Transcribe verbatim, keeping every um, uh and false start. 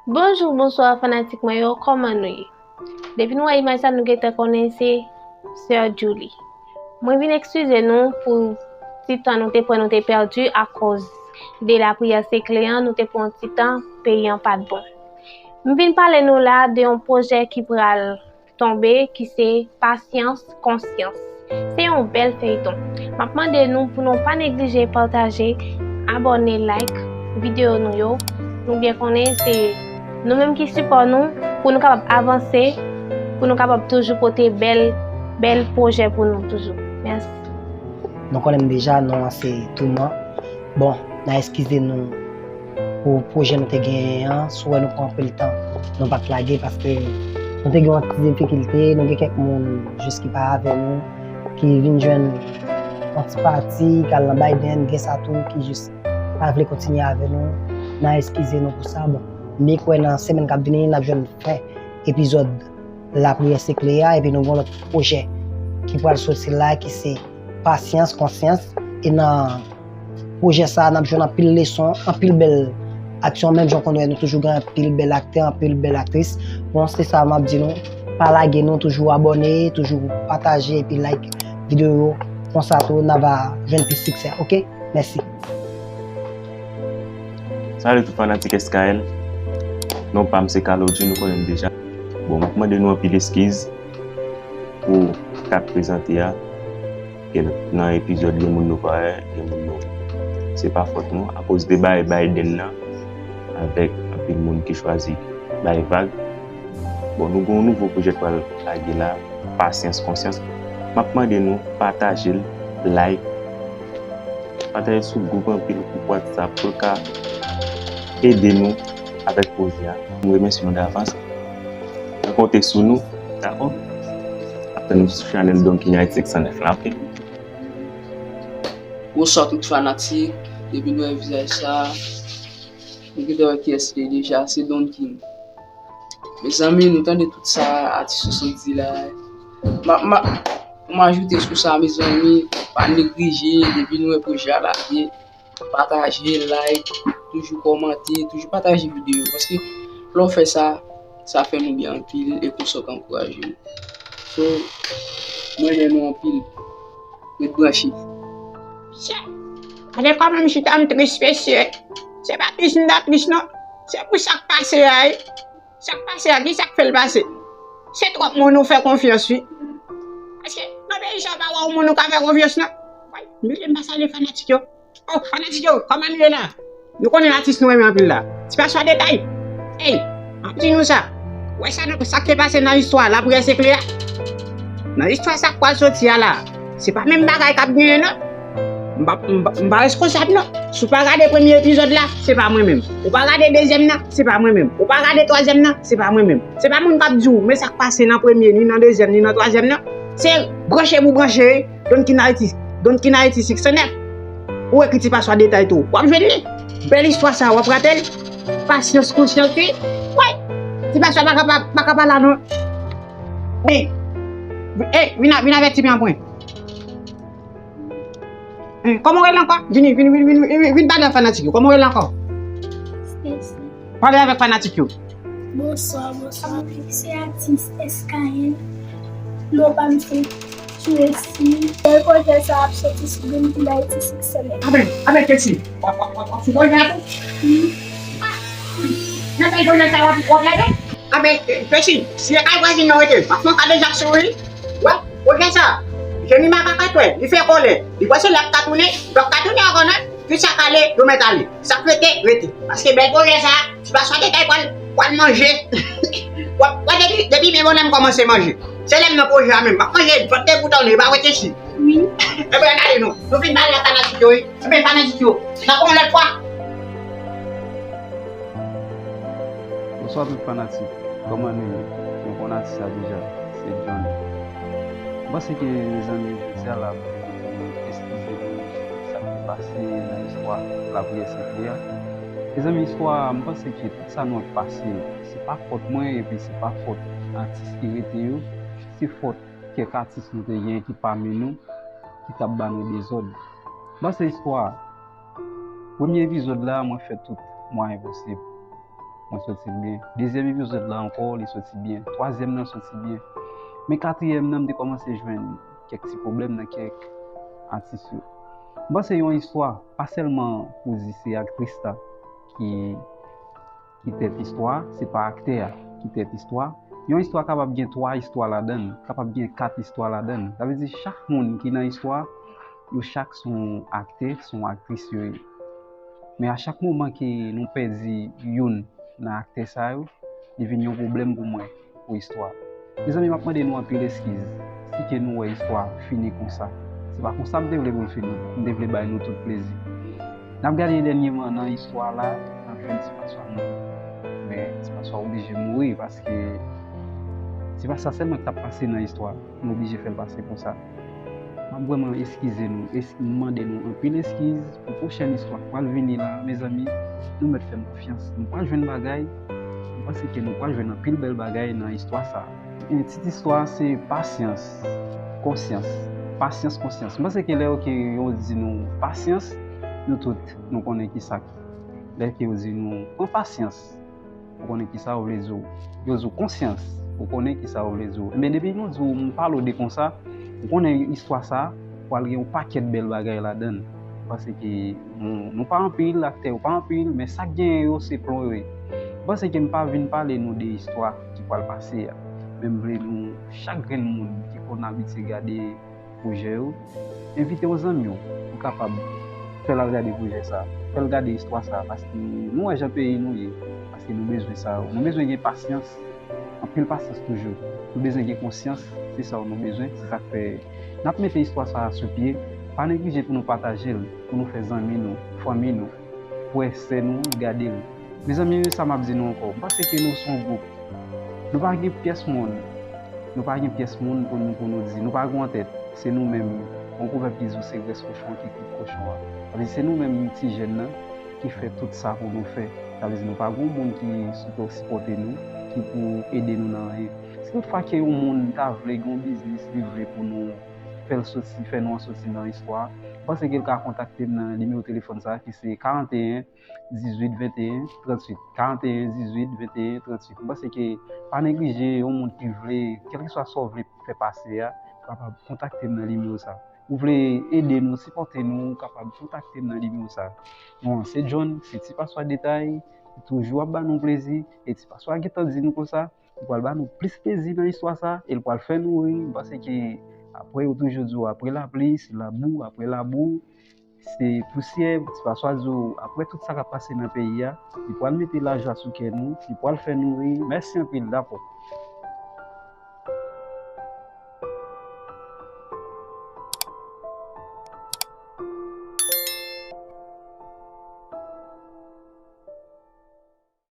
Bonjou, bonswa fanatik mwen yo, kòman nou ye? Depi nou wè imaj sa, nou gentan konnen se Sè Djouly. Mwen vin eskize nou pou ti tan nou te pran nou te pèdi akoz de lapriyè sekle an, nou te pran yon ti tan, peyi an pa t bon. M vin pale nou la de yon pwojè ki pral tonbe, ki se Pasyans Konsyans. Se yon bèl feyton. M ap mande nou pou nou pa neglije pataje, abòne, like videyo nou yo. Nou byen konnen se nou menm ki sipò nou pou nou kapab avanse, pou nou kapab toujou pote bèl, bèl pwojè pou nou toujou. Mèsi. Nou konnen m deja, non an se Touman. Bon, n a eskize nou pou pwojè nou te genyen an. Si w wè nou pran anpil tan, nou pa t lage paske nou te gen yon ti difikilte. Nou gen kèk moun jis ki pa avè nou, ki vin jwenn yon ti pati, k al nan Biden, gen sa tou ki jis pa vle kontinye avè nou. N a eskize nou pou sa. Bon, m kwè nan semèn k ap vini, n ap jwenn fen epizòd Lapriyè Sekle a, epi nou gen yon lòt pwojè ki pral soti la, ki se Pasyans Konsyans. E nan pwojè sa a, n ap jwenn anpil leson, anpil bèl aksyon, menm jan w konn wè nou toujou gen anpil bèl aktè, anpil bèl aktris. Bon, se sa m ap di nou, pa lage nou, toujou abòne, toujou pataje epi like videyo yo. Konsa tou, n a va jwenn plis siksè, oke? Mèsi. Salut tout fanatik S K L. Non pa m se Kalodji, nou konnen m deja. Bon, m ap mande nou anpil eskiz pou kat prezante a. Gen nan epizòd, gen moun nou pa wè, gen moun nou. Se pa fòt nou, akoz de bay Biden nan, avèk anpil moun ki chwazi bay vag. Bon, nou gen yon nouvo pwojè k pral lage la, Pasyans Konsyans. M ap mande nou pataje l, like, pataje sou gwoup anpil, gwoup WhatsApp, pou l ka ede nou avèk pwojè a. M remèsye nou davans. Nou konte sou nou, dakò? Ap tann nou sou chanèl Don King Haiti senk san nèf la, oke? Bonswa tout fanatik, depi nou wè vizaj sa, nou gentan wè kiyès li ye deja, se Don King. Mezanmi, nou tande tout sa atis yo sot di la. Ma, ma, pou m ajoute sou sa, mezanmi, pa neglije, depi nou wè pwojè a lage, pataje, like, toujou kòmante, toujou pataje videyo yo, paske lè w fè sa, sa fè nou byen anpil e konsa w ka ankouraje nou. So, mwen renmen nou anpil. Ret branche. Mesye, gade kòman m chita, m tris, mesye. Se pa tris m ta tris, non. Se pou sa k pase a, wi. Sa k pase a, ki sa k fè l pase? Se twòp moun ou fè konfyans, wi. Paske nan peyi sa, w pa wè yon moun ou ka fè konfyans, non. Woy, m bliye m pa salye fanatik yo. Oh, fanatik yo, kòman nou ye la? Nou konnen atis nou renmen anpil la. Ti pa swa detay. Ey, m ap di nou sa. Wè sa, sa k te pase nan istwa Lapriyè Sekle a? Nan istwa sa k pral soti a la, se pa menm bagay k ap genyen, non. M pa, m pa, m pa reskonsab, non. Si w pa gade premye epizòd la, se pa mwen menm. Ou pa gade dezyèm nan, se pa mwen menm. Ou pa gade twazyèm nan, se pa mwen menm. Se pa moun k ap di w, men sa k pase nan premye, ni nan dezyèm, ni nan twazyèm nan. Se branche pou branche, Don King Haiti, Don King Haiti senk san nèf. Ou ekri Ti pa swa detay tou. W ap jwenn li. Bèl istwa sa, w ap rate l. Pasyans Konsyans, wi. Woy! Ti pa swa pa ka pa, pa ka pa la, non. Ey, ey, vin a, vin avèk ti pyan pwen. Ey, kòman w rele ankò? Vini, vin, vin, vin, vin, vin pale ak fanatik yo. Kòman w rele ankò? Stacy. Pale avèk fanatik yo. Bonswa, bonswa. Se atis S K L. Non pa m se Tracy. Bèl pwojè sa ap soti sou Don King Haiti senk san nèf. Amen, amen, Tracy. W ap, w ap, w ap, w ap sou pwojè a tou? Wi. Ah! Nan bèl pwojè sa w ap, w ap lage? Amen, Tracy, si e kay vwazin nan rete, m ap fè yon kado jak sou li. Wè, pwojè sa, Jemima pa ka kwè, li fè kòlè. Li kwè se lè ap ka tounen, li p ap ka tounen ankò non. Tout sa k ale, yo mèt ale. Sa k rete, rete. Paske bèl pwojè sa, Ti pa swa detay pral, pral manje. W ap wè depi, depi men bonè m kòmanse manje. Se lè m nan pwojè a menm, m ap manje vant debout an, e pa wete si. Wi. Ebyen, n ale non. Nou fin pale ak fanatik yo, wi. Ebyen, fanatik yo, n ap wè yon lòt fwa. Bonswa tout fanatik. Kòman nou ye? Nou konn atis la deja. Se John. M panse ke, mezanmi, jodi a la, pou nou eskize nou sa k te pase nan istwa Lapriyè Sekle a. Mezanmi, istwa a, m panse ke tout sa nou wè k pase, se pa fòt mwen, epi se pa fòt atis ki rete yo, se fòt kèk atis nou te gen ki pami nou, ki t ap ba nou dezòd. M panse istwa a, premye epizòd la, mwen fè tout mwayen posib. mwen soti l byen. Dezyèm epizòd la ankò, li soti byen. Twazyèm nan soti byen. Men katriyèm nan, m te kòmanse jwenn kèk ti pwoblèm nan kèk atis yo. M panse yon istwa, pa sèlman pou di se aktris la ki, ki tèt istwa, se pa aktè a ki tèt istwa. Yon istwa kapab gen twa istwa ladan l, kapab gen kat istwa ladan l. Sa vle di chak moun ki nan istwa, yo chak se yon aktè, se yon aktris yo ye. Men a chak moman ke nou pèdi youn nan aktè sa yo, li vin yon pwoblèm pou mwen, pou istwa. Mezanmi, m ap mande nou anpil eskiz si ke nou wè istwa fini konsa. Se pa konsa m te vle pou l fini. M te vle bay nou tout plezi. N ap gade dènyèman nan istwa la, nan fen ti paswa mouri. Men ti paswa oblije mouri paske se pa sa sèlman k t ap pase nan istwa. Nou oblije fè l pase konsa. M ap vrèman eskize nou, es- m mande nou anpil eskiz pou pwochèn istwa k pral vini la, mezanmi, nou mèt fè m konfyans. Nou pral jwenn bagay, m panse ke nou pral jwenn anpil bèl bagay nan istwa sa a. E tit istwa a se Pasyans, Konsyans. Pasyans, Konsyans. M panse ke lè yo ke yo di nou pasyans, nou tout, nou konnen ki sa k. Lè ke yo di nou pran pasyans, ou konnen ki sa yo vle di w. Yo di w konsyans, ou konnen ki sa yo vle di w. Ebyen, depi nou di w, m pale w de konsa, ou konnen istwa sa a pral gen yon pakèt bèl bagay ladan l. Paske nou, nou pa anpil, aktè yo pa anpil, men sa k genyen yo, se plon yo ye. M panse ke m pa vin pale nou de istwa ki pral pase a. Men m vle nou, chak grenn moun ki konn abitye gade pwojè yo, envite yon zanmi w pou kapab fè l al gade pwojè sa, fè l gade istwa sa, paske nou wè jan peyi nou ye, paske nou bezwen sa yo. Nou bezwen gen pasyans, anpil pasyans toujou. Nou bezwen gen konsyans, se sa yo nou bezwen, se sa k fè n ap mete istwa sa a sou pye. Pa neglije pou nou pataje l, pou nou fè zanmi nou, fanmi nou, frè, sè nou gade l. Mezanmi, sa m ap di nou ankò, m panse ke nou se yon gwoup. Nou pa gen pyès moun. Nou pa gen pyès moun pou nou, pou nou di. Nou pa gen yon tèt. Se nou menm. Yon pwovèb ki di w se grès kochon ki kout kochon an. Sa vle di se nou menm ti jèn nan ki fè tout sa pou nou fè. Sa vle di nou pa gen yon moun ki sipò-, sipòte nou, ki pou ede nou nan anyen. Si toutfwa ke yon moun ta vle gen yon biznis, li vle pou nou fè l soti, fè nou an soti nan istwa, m panse ke l ka kontakte m nan nimewo telefòn sa a ki se karanteyen dizuit venteyen trantuit, karanteyen dizuit venteyen trantuit. M panse ke pa neglije yon moun ki vle, kèlkeswa sa w vle fè pase a, ou kapab kontakte m nan nimewo sa. Ou vle ede nou, sipòte nou, ou kapab kontakte m nan nimewo sa. Bon, se John, se Ti Paswa Detay, ki toujou ap ba nou plezi, e Ti Paswa gentan di nou konsa, li pral ba nou plis plezi nan istwa sa, e l pral fè nou ri, m panse ke apre yo toujou di w, apre lapli, se labou, apre labou, se pousyè, Ti Paswa di w, apre tout sa k ap pase nan peyi a, li pral mete lajwa sou kè nou, li pral fè nou ri. Mèsi anpil, dakò.